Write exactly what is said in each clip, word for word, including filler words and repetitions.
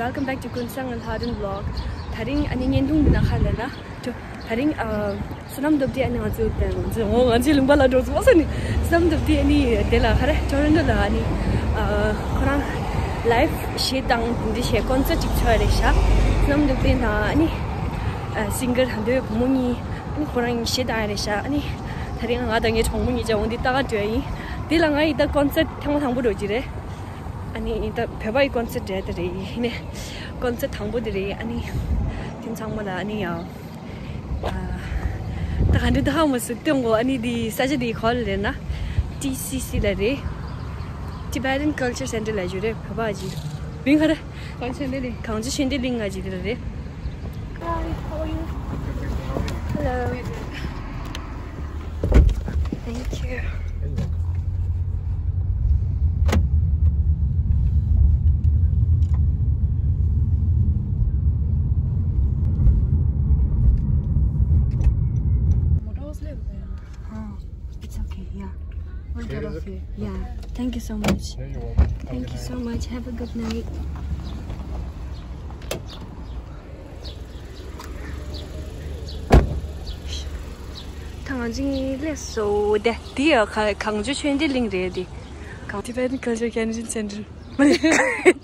Welcome back to Kunsang and Harden vlog. ད་རིང་ཨ་ནི་བརྙན་ཐུང་འདི་ན་ཁ་ལ་ན། ད་རིང་ཨ་བསོད་ནམས་སྟོབས་རྒྱལ། ཨ་ནི་ང་ཚོ་དང་ང་ཚོ་ང་ཚོའི་ལུང་པ་ལ་འགྲོ་ཚུལ་ཟེར་ནི། བསོད་ནམས་སྟོབས་རྒྱལ་ཨ་ནི་དེ་ལ་ཁ་རེ་ཊོ་རོན་ཊོ་ལ་ཨ་ནི་ཨ་ཁོ་རང་ལའེབ་གཞས་དང་དེ་འདྲ་བྱས་ཀོན་སར་ཊི་ཅིག་ཚོགས་རེད་ཤག་བསོད་ནམས་སྟོབས་རྒྱལ་དང་ཨ་ནི་ཨ་སིང་གར་ད་འདོད་བུ་མོ་གཉིས་ཨ་ནི་ཁོ་རང་གཉིས་གཞས་བཏང་ཡ་རེད་ཤག་ཨ་ནི་ད་རིང་ང་དང་ངའི་གྲོགས་མོ་གཉིས་ཀྱང་འོ་འདི་ལྟ་ག་འགྲོ་ཡ་ཡིན། དེ་ལ་ང་ཡི་ད་ཀོན་སར་ཊི་ཐེངས་མ་དང་པོ་འགྲོ་གི་རེད། ཨ་ནི་ད་བོད་པ་ཡི་ཀོན་སར་ཊི་རེད་ད་རེད་ཡིན་ནས། ཀོན་སར་ཊི་དང་པོ་དེ་རེད། ཨ་ནི་དེ་ཚང་མ་ལ་ཨ་ནི་ཡང་ཨ་ད་ག་འདྲ་ད་ཧ་མ་སུ་སྟོན་གོ་ཨ་ནི་དེ་ས་ཆ་དེ་ག་ལ་རེད་ན། ཊི་སི་སི་ལ་རེད། Tibetan Culture Center ལ་ཞུ་རེད་བོད་པ་ཅིག་མིང་ག་རེ། གངས་ཅན་བདེ་ལེགས། གངས་ཅན་བདེ་ལེགས་ང་ཅིག་དེ་ལ་རེད། Hi, how are you? Hello. Thank you. Oh, it's okay, yeah. We'll get off here. Yeah. Thank you so much. Thank you so much. Have a good night. ད་ང་ཚོ་གཉིས་སླེབས་སོང་། དེ་དེ་ཡ་ག་གངས་ལྗོངས་ཆོས་ལྡན་གླིང་རེད་དེ། གངས། Tibetan Culture Canadian Center།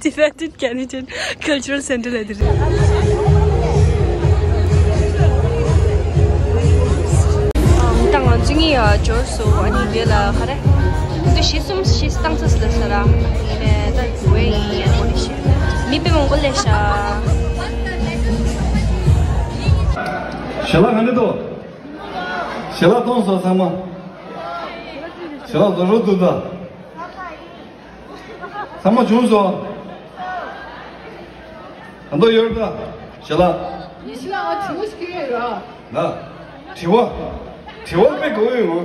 Tibetan Canadian Cultural Center ལ་དེ་རེད། ད་ང་ཚོ་གཉིས་ཡ་འབྱོར་སོང་། ཨ་ནི་དེ་ལ་ག་རེ། འདི་གཞས་གསུམ་གཞས་བཏང་ཚར་ལ་ས་ར། ཡིན་ནས་ད་དུ་བས་ཡིན་ཡ་མོ་ནི་ཤེས། མི་དཔེ་མང་པོ་སླེབས་ཤག་ཞལ་ལག་ག་འདྲ་འདུག་ཞལ་ལག་གཏོང་སོང་ཚང་མ། ཞལ་ལག་བཟོ་རོགས་འདུག་ད། ཚང་མ་བྱུང་སོང་། ད་དུང་ཡོད་ད། ཞལ་ལག་ཡེ་ཤེས་ལགས་ང་དྲི་བ་ཞིག་ཡོད་ར། ལ། དྲི་བ། དྲི་བ་དཔེ་དགོས་ཡོད་མོ།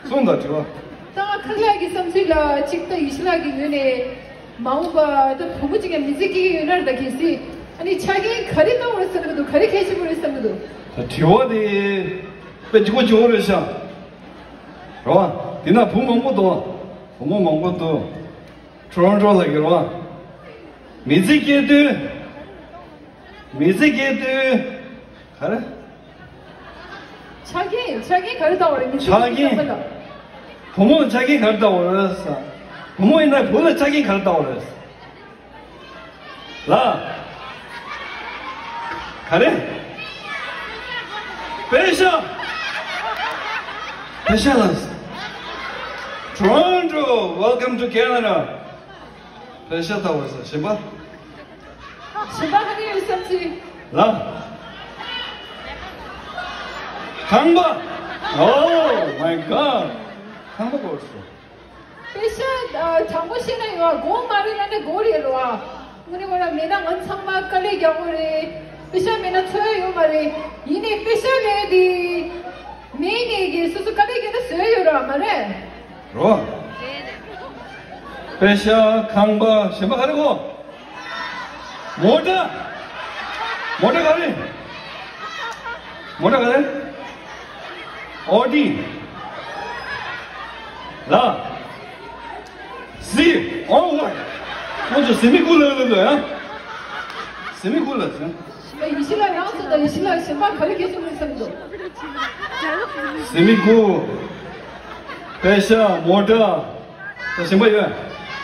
གསུངས་དང་དྲི་བ། ད་ང་ཁ་ལག་གི་བསམ་ཚུལ་ལ་གཅིག་ད་ཡེ་ཤེས་ལགས་ཀྱི་ངོས་ནས་མ་འོངས་པ་ད་བུ་མོ་གཅིག་ཡང་མི་ཚེ་སྐྱེལ་གྱི་ཡོད་ན་ར། ད་གལ་སྲིད་ཨ་ནི་ཆ་རྐྱེན་ག་རེ་བཏང་བ་རེད་བསམ་གི་འདུག་ག་རེ་གལ་ཆེན་པོ་རེད་བསམ་གི་འདུག་ད་དྲི་བ་དེ་དཔེ་ལྗིད་ཁོག་ལྗིད་ཁོག་རེད་ཤག་རེད་བ། དེ་ན་བུ་མང་པོ་འདུག་བུ་མོ་མང་པོ་འདུག་ཊོ་རོན་ཊོ་ལ་གི་རེད་བ། མི་ཚེ་སྐྱེལ་དུས། མི་ཚེ་སྐྱེལ་དུས། ག་རེ། ཆ་རྐྱེན་ཆ་རྐྱེན་ག་རེ་བཏང་བ་རེད། མི་ཚེ་ཆ་རྐྱེན། སྐྱེལ་དུས་བུ་མོ་ལ། བུ་མོ་ལ་ཆ་རྐྱེན་ག་རེ་བཏང་བ་རེད་ཟེར། བུ་མོ་ཡིན་ན་བུ་ལ་ཆ་རྐྱེན་ག་རེ་བཏང་བ་རེད། ལ། ག་རེ། པེ་ཤ། པེ་ཤ་ལགས། Toronto, welcome to Canada. པེ་ཤ་ལྟ་བུ་ཟེར་གཞན་པ། གཞན་པ་ག་རེ་ཡོད་བསམ་ཚུལ། ལ། ཁང་པ། Oh my God. ཁང་པ་གོ་སོ། པེ་ཤ་ཨ་དྲང་པོ་བཤད་ན་ཡོད་ཨ། དགོས་མ་རེད་ལབ་ན་དགོས་རེད་ལོ་ཨ། དངོས་གནས་ཁོ་རང་མེད་ན་ང་ཚང་མ་དཀའ་ལས་རྒྱག་དགོས་རེད། པེ་ཤ་མེད་ན་འཚོ་ཡ་ཡོད་མ་རེད། ཡིན་ནའི་པེ་ཤ་མེད་དེ། མེད་ནས་ཀྱི་སོ་སོ་དཀའ་ལས་རྒྱག་ན་བཟོས་ཡོད་ར་མ་རེད། རོ། པེ་ཤ་ཁང་པ་གཞན་པ་ག་རེ་གོ། མོ་ཊ། མོ་ཊ་ག་རེ། མོ་ཊ་ག་རེ། ཨོ་ཌི། ལ། ཟི། ཨོ་ཝར། ཁོང་ཚོ་ཟི་མི་ཀུ་ལ་ལ་ལ་ཡ། ཟི་མི་ཀུ་ལ་ཟི། ཡེ་ཤེས་ལགས་རང་ཚོ་དང་ཡེ་ཤེས་ལགས་གཞན་པ་ག་རེ་གལ་ཆེན་པོ་བསམ་འདུག་ཟི་མི་ཀུ། པེ་ཤ། མོ་ཊ། ད་གཞན་པ་ཡོད།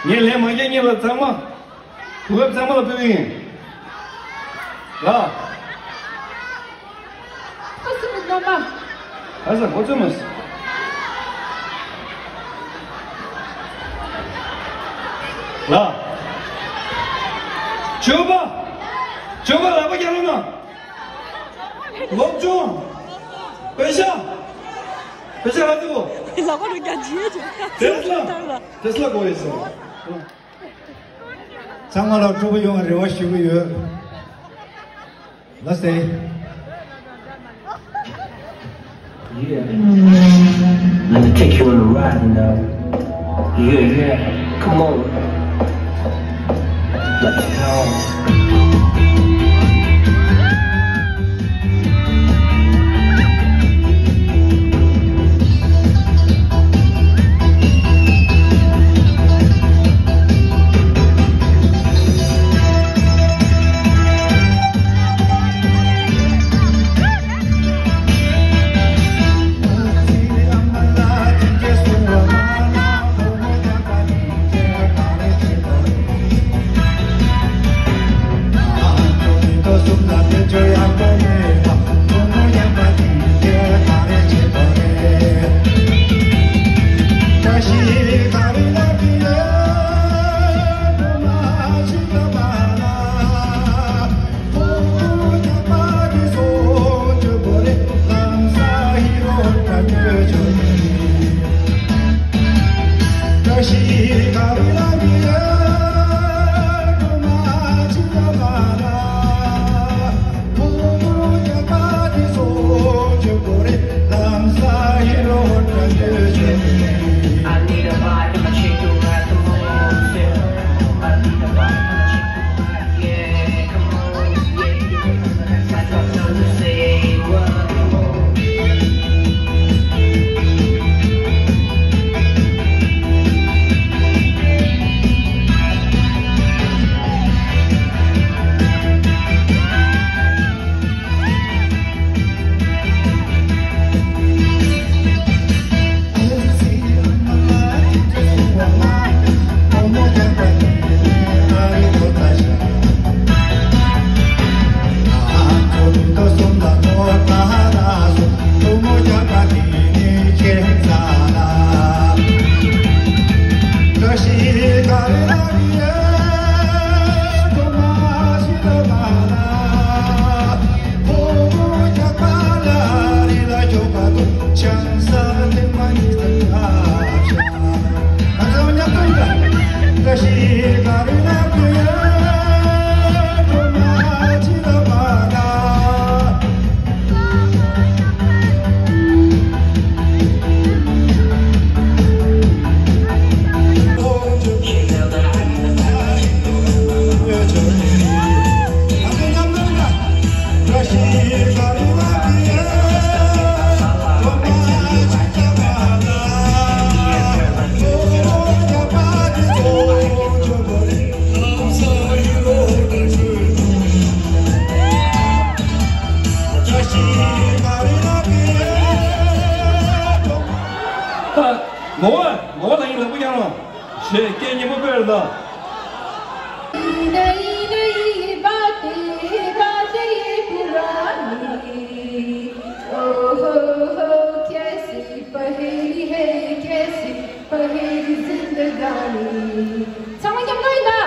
ངས་ལན་མ་རྒྱག་ཉིན་ལ་ཚང་མ། གོ་སྐབས་ཚང་མ་ལ་ཕུལ་གི་ཡིན། ལ། ཁོ་སུ་མི་རྣམ་པ། ག་ས་གོ་ཚོད་མ་སི། ལ། ཇོ་བ། ཇོ་བ་ལག་པ་རྒྱག་རོགས་གནང་། སློབ་སྦྱོང་། པེ་ཤ། པེ་ཤ་ཧ་ཙི་བོ། ལག་པ་རུ་རྒྱག་ཇི་ཡོད་ཇི། ཏེ་སི་ལ། ཏེ་སི་ལ་གོ་ཡོད་སོང་། ཚང་མ་ལ་སྤྲོ་པོ་ཡོང་བའི་རེ་བ་ཞུ་གི་ཡོད། ལགས་སེ། Yeah. Let me take you on a ride now. Yeah, yeah. Come on. Let's go. ད་ངོ་བོ་ངོ་བོ་དང་ཡིན་ལ་པོ་ཡང་རང་ཞེས་སྐད་སྙན་པོ་སྤེལ་ལ། नई नई बातें बातें ये पुरानी। ओ हो हो, कैसी पहेली है, कैसी पहेली जिंदगानी। समझ में आएगा?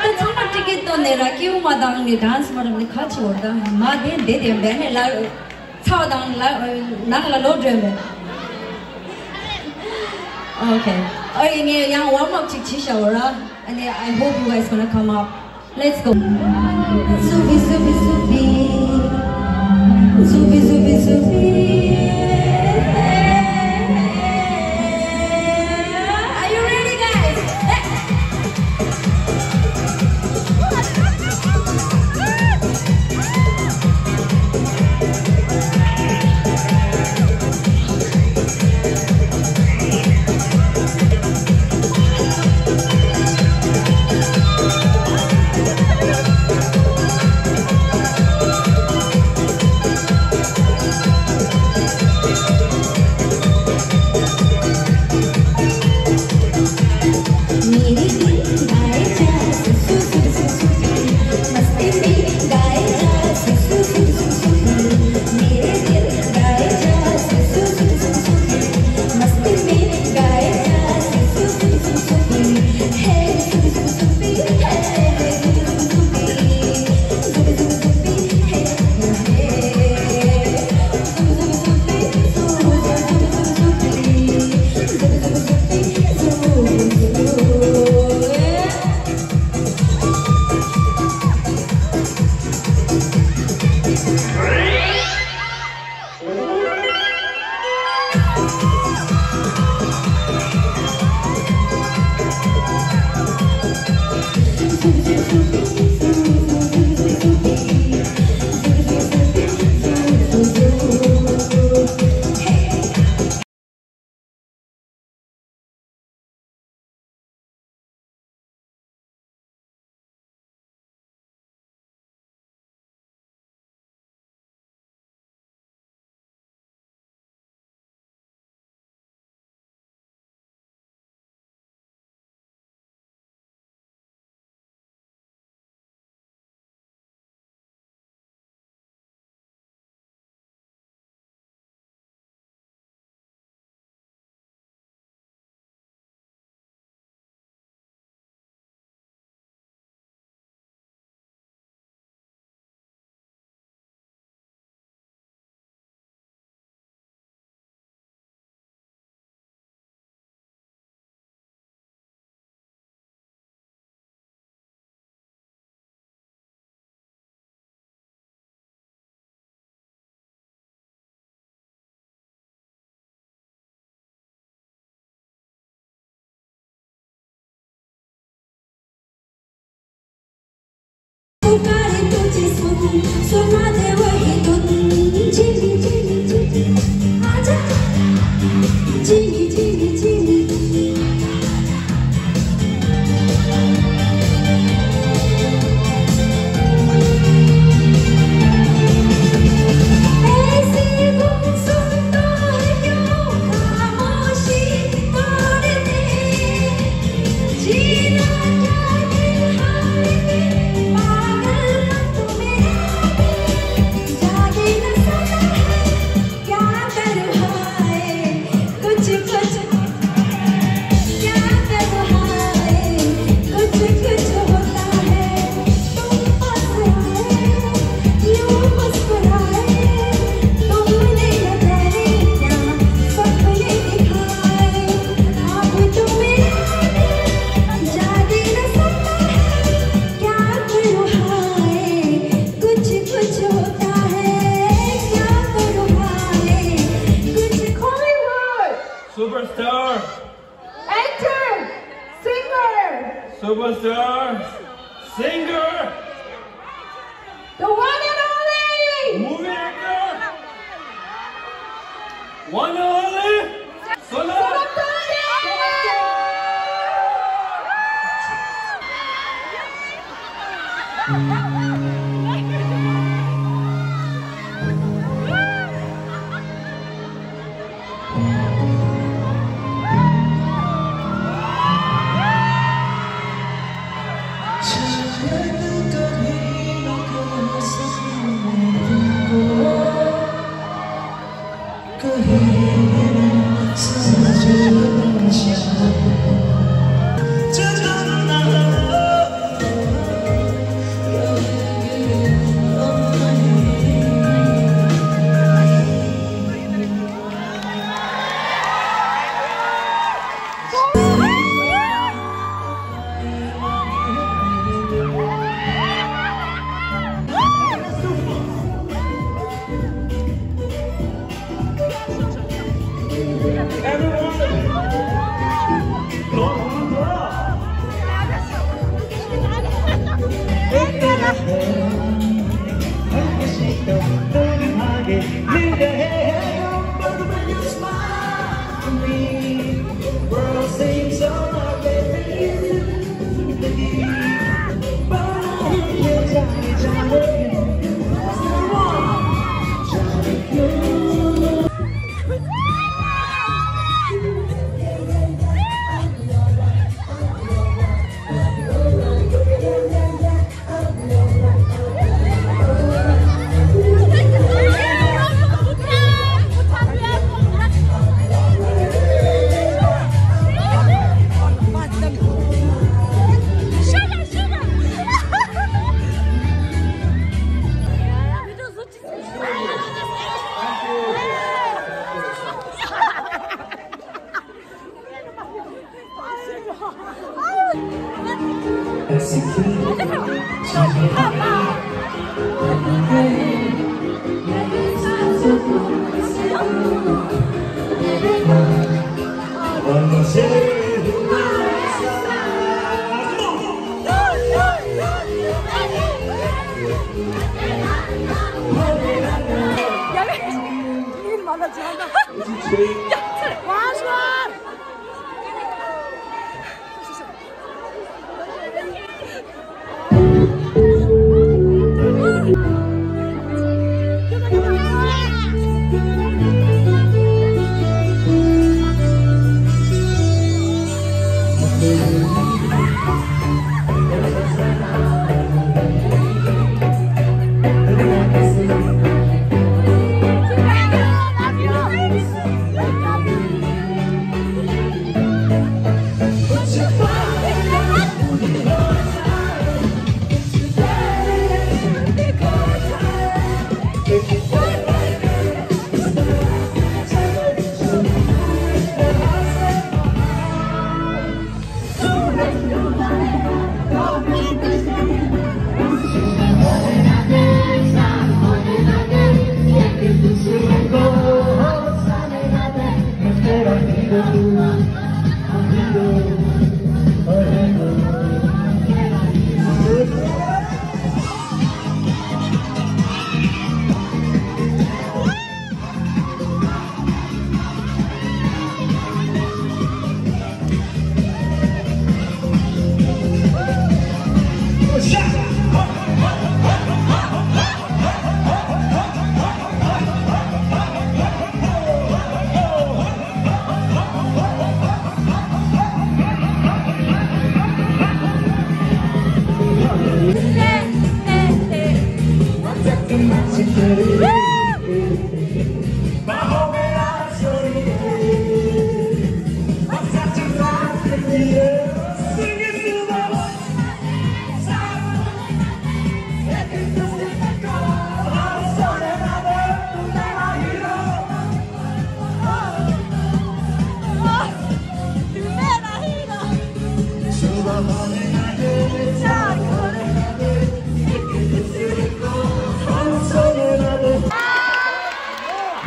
ད་ཚང་མ་ཊི་ཀེ་ཊི་བཏོན་ནས་ར་སྐྱིད་པོ་མ་བཏང་ནས་ཌན་སི་མ་རམ་ནས་ཁ་ཆེ་བར་ད་མ་དེ་འདི་དེ་འབད་ནས་ལ་ཚ་བ་དང་ལ་ནང་ལ་ལོག་འགྲོ་མེད། Okay. ཨོ་ཡ་ངས་ཡང་ཝརམ་ཨབ་ཅིག་བྱེད་བཞག་ཡོད་ར། And then I hope you guys gonna come up. Let's go. Zubi, zubi, zubi. Zubi, zubi, zubi. Are you ready, guys? Superstar singer, the one and only movie actor, one and only Sonam.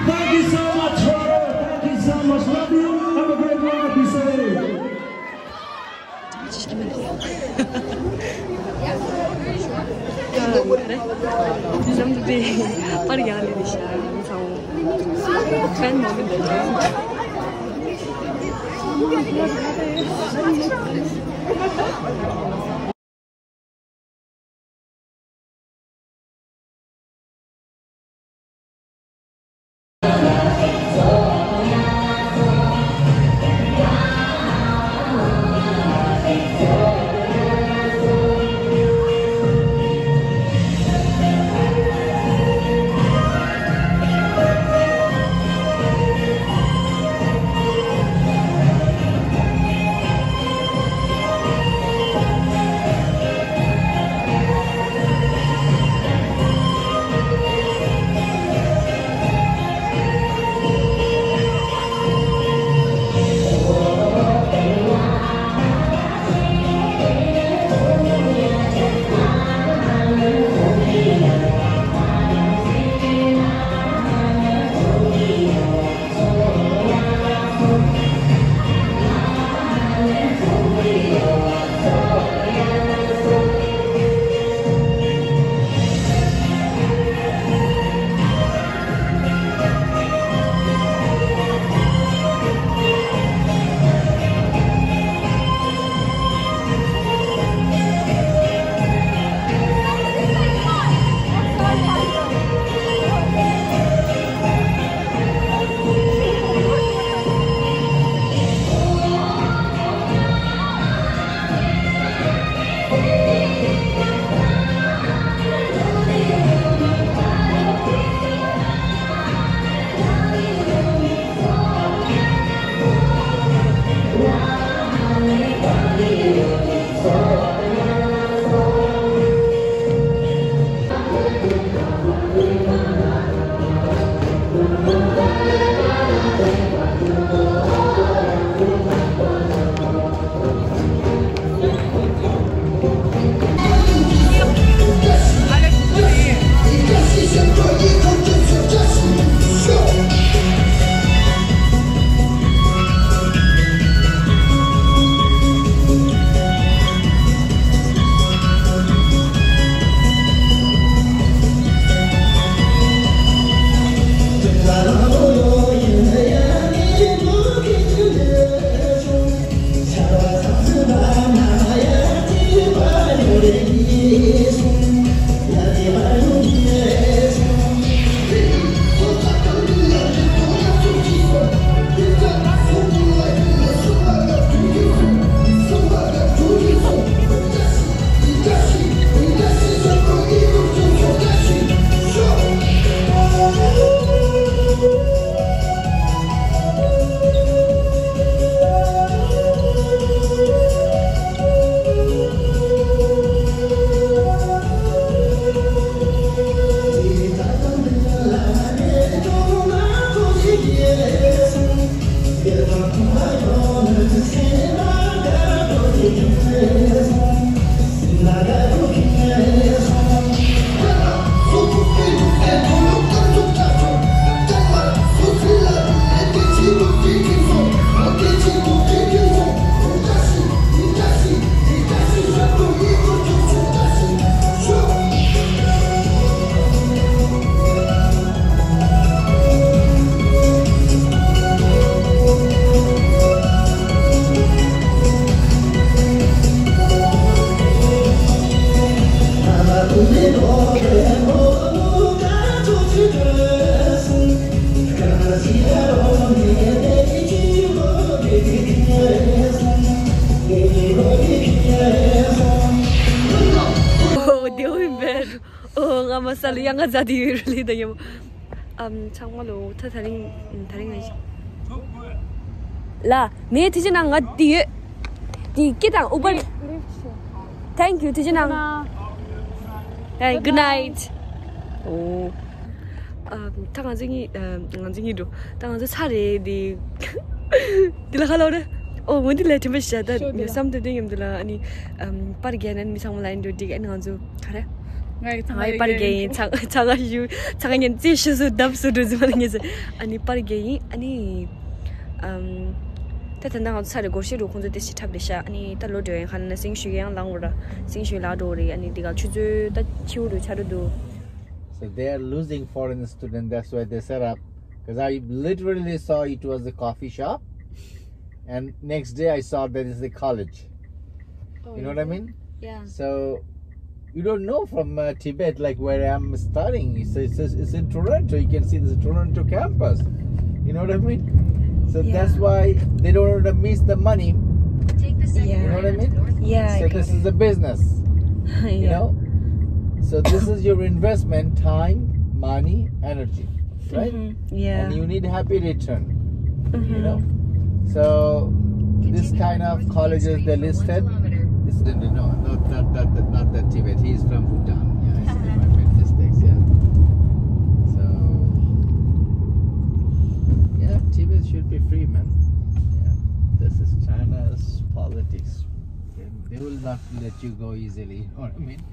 Thank you so much, Father. Thank you so much. Love you. Have a great one. Be safe. ཅི་ཞིག་མིན་འདུག་ཡ། ཁ་རེ། འདི་ཙམ་དུ་དེ་པར་རྒྱག་ལས་དེ་ཤ་ཚང་ཕན་མ་མིན་འདུག་ཨོ། དེ་འོ་ཡིན་པས། ཨོ། ང་མ་ས་ལ་ཡང་ང་ཛ་དེ་ཡོད་རེད་ད་ཡོད། ཨམ། ཚང་མ་ལོ་ད་ད་རིང་ད་རིང་ང་ལ་ནས་དེ་ཅི་ན་ང་དེ་ཡོད། དེ་སྐྱེ་དང་ཨུ་བར། Thank you དེ་ཅི་ན། Hey, good night. ཨོ། ཨ། ད་ང་ཚོ་གཉིས། ཨ། ང་ཚོ་གཉིས་འགྲོ། ད་ང་ཚོ་ཚར་རེད་དེ། འདི་ལ་ཁ་ལོ་རེད། ཨོ། འོ་འདི་ལས་དྲན་པ་ཤ་ད་ཤོ་འདི་ལ། བསམ་དུ་དེ་ཡོང་འདི་ལ། ཨ་ནི། ཨམ། པར་རྒྱག་ན་མི་ཚང་མ་ལ་ཡིན་འགྲོ་འགྲིག་ཨ་ནི་ང་ཚོ་ག་རེ། ང་ཡི་ཚང་མ་ཡི་པར་རྒྱག་ཡིན། ཚང་ཚང་ག་ཞུ། ཚང་ག་ཉན་རྩེ་ཤུ་སུ་བརྡབ་སུ་འགྲོ་ཟི་མ་ལ་ངེས་ཟེར། ཨ་ནི་པར་རྒྱག་ཡིན། ཨ་ནི། ཨམ། ད་ད་ལྟ་ང་ཚོ་ཚར་རེད། སྒོར་གཞས་རུ་ཁོང་ཚོ་དེ་ཞིག་འཁྲབ་རེད་ཤག་ཨ་ནི་ད་ལོ་འགྲོ་ཡན་ཁ་ན་སེང་ཞུ་ཡང་ལང་བ་ར། སེང་ཞུ་ལག་འགྲོ་རེད། ཨ་ནི་དེ་ག་ཆུ་ཚོད་ད་ཁྱིའུ་རུ་ཆ་རུ་འདུག So they are losing foreign student. That's why they set up. Because I literally saw it was a coffee shop, and next day I saw that it's a college. You know what I mean? Yeah. So you don't know from uh, Tibet, like where I'm studying. It's, it's, it's in Toronto. You can see this Toronto campus. You know what I mean? So yeah. That's why they don't want to miss the money. Take the second yeah. You know what I mean? Yeah. So this is a business. yeah. You know? So this is your investment, time, money, energy, right? Mm-hmm. Yeah. And you need happy return. Mm-hmm. You know? So this kind of colleges they listed. It's, no, not, not, not, not that Tibet. He's from Bhutan. Yeah, I see my mistakes. Yeah. So yeah, Tibet should be free, man. Yeah. This is China's politics. They, they will not let you go easily. You know what I mean?